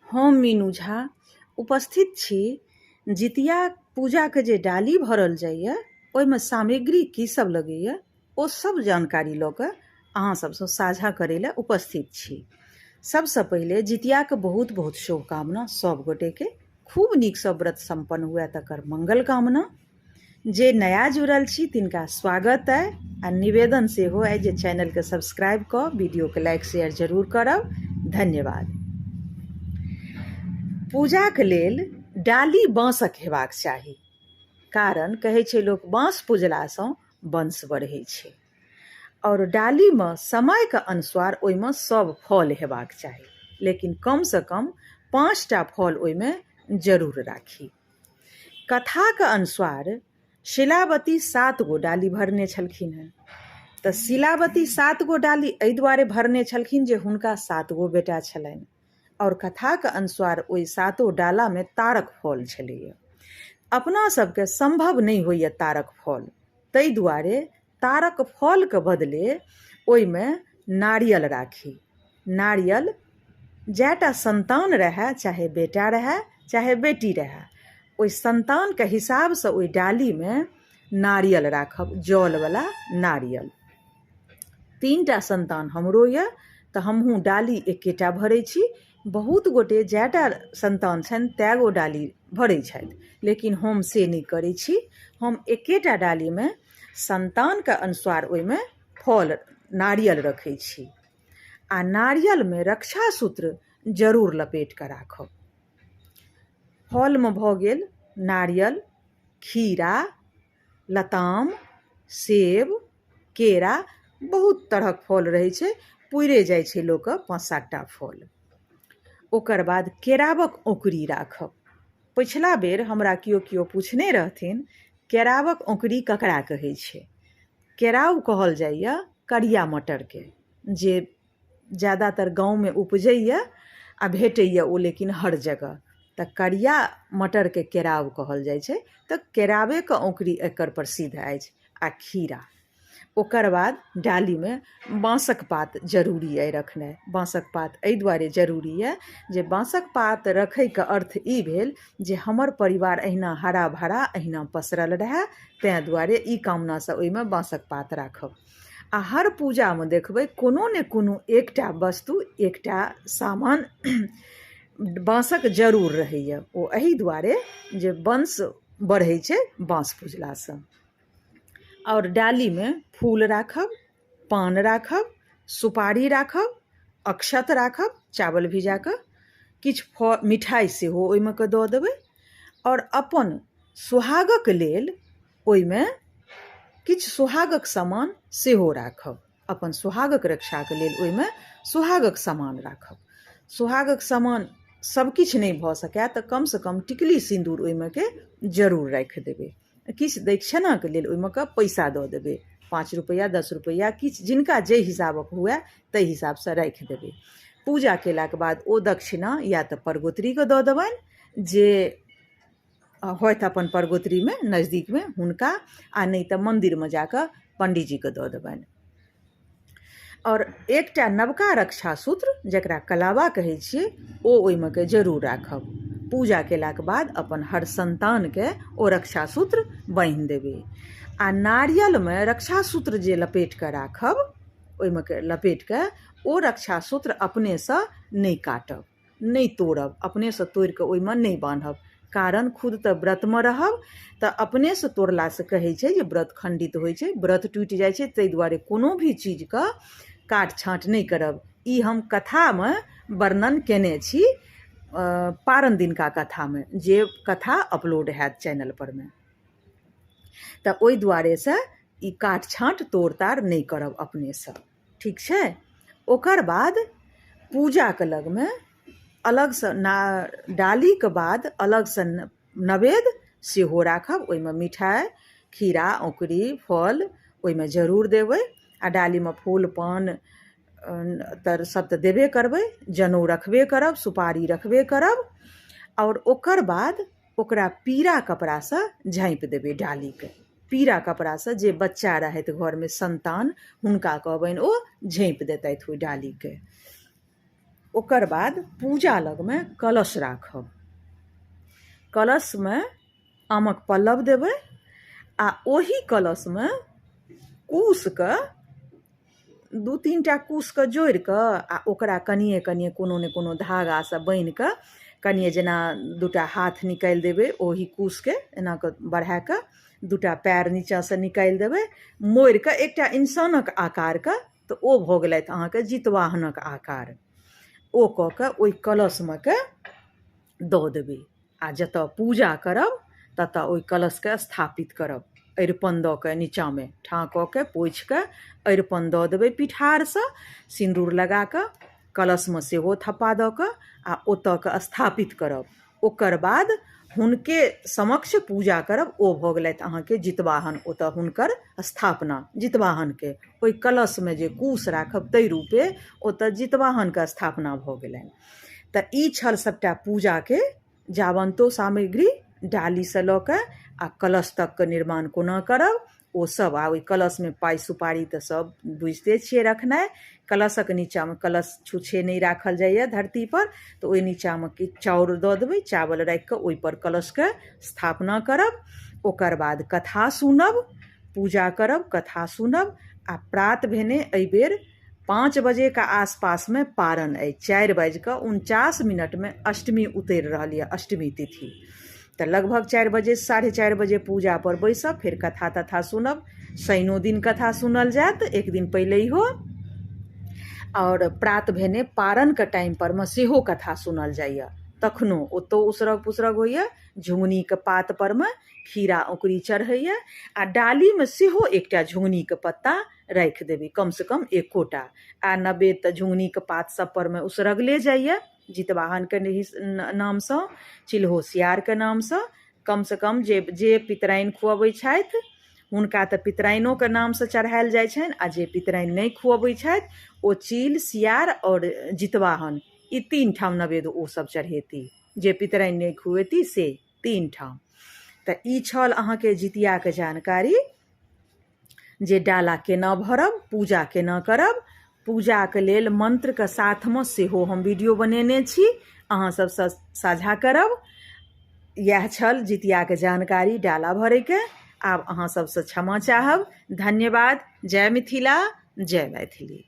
हम मीनू झा उपस्थित छी। जितिया पूजाके जे डाली भरल जाइए ओहिमे सामग्री की सब लगैए ओ सब जानकारी लऽ कऽ अहाँ सबसँ साझा करै लए उपस्थित छी। सबसँ पहिले जितियाके बहुत बहुत शुभकामना सब गोटेके, खूब नीकसँ व्रत सम्पन्न हुए तकर मंगल कामना। जे नया जुड़ल छी तिनका स्वागत अइ आ निवेदन सेहो अइ जे चैनलके सब्सक्राइब कऽ वीडियोके लाइक शेयर जरूर करब। धन्यवाद। पूजाके लेल डाली बाँसक हेबाक चाही, कारण कहै छै लोक बाँस पुजलासँ वंश बढ़ै छै। आओर डालीमे समयके अनुसार ओहिमे सब फल हेबाक चाही, लेकिन कमसँ कम 5टा फल ओहिमे जरूर राखी। कथाके अनुसार शिलावती 7 गो डाली भरने छलखिन हेँ। तऽ शिलावती 7 गो डाली एहि दुआरे भरने छलखिन जे हुनका 7 गो बेटा छलनि आओर कथाके अनुसार ओहि सातो डालामे तारक फल छलैए। अपना सबके सम्भव नहि होइए तारक फल, ताहि दुआरे तारक फलके बदले ओहिमे नारियल राखी। नारियल जएटा सन्तान रहए, चाहे बेटा रहए चाहे बेटी रहए, ओहि सन्तानके हिसाबसँ ओहि डालीमे नारियल राखब, जलवला नारियल। 3टा सन्तान हमरो यऽ तऽ हमहूँ डाली एकेटा भरै छी। बहुत गोटे जएटा सन्तान छनि तए गो डाली भरै छथि, लेकिन हम से नहि करै छी। हम एकेटा डालीमे सन्तानके अनुसार ओहिमे फल नारियल रखै छी आ नारियलमे रक्षा सूत्र जरूर लपेट कऽ राखब। फलमे भऽ गेल नारियल, खीरा, लताम, सेब, केरा, बहुत तरहक फल रहै छै, पुरे जाइ छै लोकके 5-7टा फल। ओकर बाद केरावक औंकुरी राखब। पछिला बेर हमरा केओ केओ पुछने रहथिन केरावक औंकुरी ककरा कहै छै। केराव कहल जाइए करिया मटरके, जे ज्यादातर गाँवमे उपजैए आ भेटैए ओ लेकिन हर जगह। तऽ करिया मटरके केराव कहल जाइ छै, तऽ केरावेके औंकुरी एकर प्रसिद्ध अछि। आ खीरा। ओकर बाद डालीमे बाँसक पात जरूरी अइ रखनाइ। बाँसक पात एहि दुआरे जरूरी यऽ जे बाँसक पात रखैके अर्थ ई भेल जे हमर परिवार अहिना हरा भरा अहिना पसरल रहए, ताहि दुआरे ई कामनासँ ओहिमे बाँसक पात राखब। आ हर पूजामे देखबै कोनो ने कोनो एकटा वस्तु एकटा सामान बाँसक जरूर रहैए। ओ एहि दुआरे जे वंश बढ़ै छै बाँस पुजलासँ। आओर डालीमे फूल राखब, पान राखब, सुपारी राखब, अक्षत राखब, चावल भिजा कऽ किछु फल मिठाइ सेहो ओहिमे कऽ दऽ देबै। आओर अपन सोहागक लेल ओहिमे किछु सोहागक सामान सेहो राखब। अपन सोहागक रक्षाके लेल ओहिमे सोहागक सामान राखब। सोहागक सामान सब किछु नहि भऽ सकए तऽ कमसँ कम टिकली सिन्दूर ओहिमे के जरूर राखि देबै। किछु दक्षिणाके लेल ओहिमे के पैसा दऽ देबै, 5 रुपैआ 10 रुपैआ किछु जिनका जाहि हिसाबक हुए ताहि हिसाबसँ राखि देबै। पूजा केलाके बाद ओ दक्षिणा या तऽ परगोतरीके दऽ देबनि जे होथि अपन परगोतरीमे नजदीकमे हुनका, आ नहि तऽ मन्दिरमे जाकऽ पण्डीजीके दऽ देबनि। आओर एकटा नवका रक्षा सूत्र जकरा कलावा कहै छियै ओ ओहिमे के जरूर राखब। पूजा केलाके बाद अपन हर सन्तानके ओ रक्षा सूत्र बान्हि देबै। आ नारियलमे रक्षा सूत्र जे लपेट कऽ राखब ओहिमे के लपेट कऽ ओ रक्षा सूत्र अपनेसँ नहि काटब, नहि तोड़ब, अपनेसँ तोड़ि कऽ ओहिमे नहि बान्हब। कारण खुद तऽ व्रतमे रहब तऽ अपनेसँ तोड़लासँ कहै छै जे व्रत खण्डित होइ छै, व्रत टूटि जाइ छै। ताहि दुआरे कोनो भी चीजके काट छाँट नहि करब। ई हम कथामे वर्णन केने छी पारन दिनका कथामे, जे कथा अपलोड हैत चैनल परमे। तऽ ओहि दुआरेसँ ई काट छाँट तोड़ ताड़ नहि करब अपनेसँ, ठीक छै। ओकर बाद पूजाके लगमे अलगसँ डालीके बाद अलगसँ नवेद सेहो राखब। ओहिमे मिठाइ, खीरा, औंकुरी, फल ओहिमे जरूर देबै। आ डालीमे फूल पान तर सब तऽ देबे करबै, जनउ रखबे करब, सुपारी रखबे करब। आओर ओकर बाद ओकरा पीरा कपड़ासँ झाँपि देबै डालीके। पीरा कपड़ासँ जे बच्चा रहथि घरमे संतान हुनका कहबनि ओ झाँपि देतथि ओहि डालीके। ओकर बाद पूजा लगमे कलश राखब। कलशमे आमक पल्लव देबै आ ओही कलशमे कुशके दू तीन टा कुशके जोड़ि कऽ आ ओकरा कनिए कनिए कोनो ने कोनो धागासँ बान्हि कऽ कनिए जेना दूटा हाथ निकालि देबै, ओही कुशके एना कऽ बढ़ा कऽ दूटा पएर नीचाँसँ निकालि देबै, मोड़ि कऽ एकटा इंसानक आकारके, तऽ ओ भऽ गेलथि अहाँके जितवाहनक आकार। ओ कऽ कऽ ओहि कलशमे के दऽ देबै आ जतऽ पूजा करब ततऽ ओहि कलशके स्थापित करब। अरिपन दऽ कऽ नीचाँमे ठाँ कऽ के पोछि कऽ अरिपन दऽ देबै, पिठारसँ सिन्दूर लगा कऽ कलशमे सेहो थप्पा दऽ कऽ आ ओतऽ के स्थापित करब। ओकर बाद हुनके समक्ष पूजा करब। ओ भऽ गेलथि अहाँके जितवाहन। ओतऽ हुनकर स्थापना जितवाहनके ओहि कलशमे जे कुश राखब ताहि रूपे ओतऽ जितवाहनके स्थापना भऽ गेलनि। तऽ ई छल सभटा पूजाके जावन्तो सामग्री, डालीसँ लऽ कऽ आ कलश तकके निर्माण कोना करब ओ सब। आ ओहि कलशमे पाइ सुपारी तऽ सब बुझिते छियै रखनाइ। कलशक नीचाँमे, कलश छुछे नहि राखल जाइए धरतीपर, तऽ ओहि नीचाँमे किछु चाउर दऽ देबै, चावल राखि कऽ ओहिपर कलशके स्थापना करब। ओकर बाद कथा सुनब, पूजा करब, कथा सुनब आ प्रात भेने एहिबेर 5 बजेके आसपासमे पारन अछि। 4 बाजि कऽ 49 मिनटमे अष्टमी उतरि रहल यऽ, अष्टमी तिथि। तऽ लगभग 4 बजे, 4:30 बजे पूजा पर बैसब, फेर कथा तथा सुनब। शनिओ दिन कथा सुनल जायत, एक दिन पहिलहियो, आओर प्रात भेने पारनके टाइम परमे सेहो कथा सुनल जाइए। तखनो ओतौ उसरग पुसरग होइए, झुङ्गनीके पात परमे खीरा औकरी चढ़ैए आ डालीमे सेहो एकटा झुङ्गनीके पत्ता राखि देबै, कमसँ कम एकोटा। आ नवेद तऽ झुङ्गनीके पात सब परमे उसरगले जाइए, जितवाहनके नामसँ, चिल्हो सियारके नामसँ। कमसँ कम जे जे पितराइन खुअबै छथि हुनका तऽ पितराइनोके नामसँ चढ़ायल जाइ छनि, आ जे पितराइन नहि खुअबै छथि ओ चील, सियार आओर जितवाहन, ई तीन ठाम नवेद ओ सब चढ़ेती, जे पितराइन नहि खुएती से तीन ठाम। तऽ ई छल अहाँके जितियाके जानकारी जे डाला केना भरब, पूजा केना करब। पूजाके लेल मन्त्रके साथमे सेहो हम वीडियो बनेने छी, अहाँ सबसँ साझा करब। इएह छल जितियाके जानकारी डाला भरैके। आब अहाँ सबसँ क्षमा चाहब। धन्यवाद। जय मिथिला, जय मैथिली।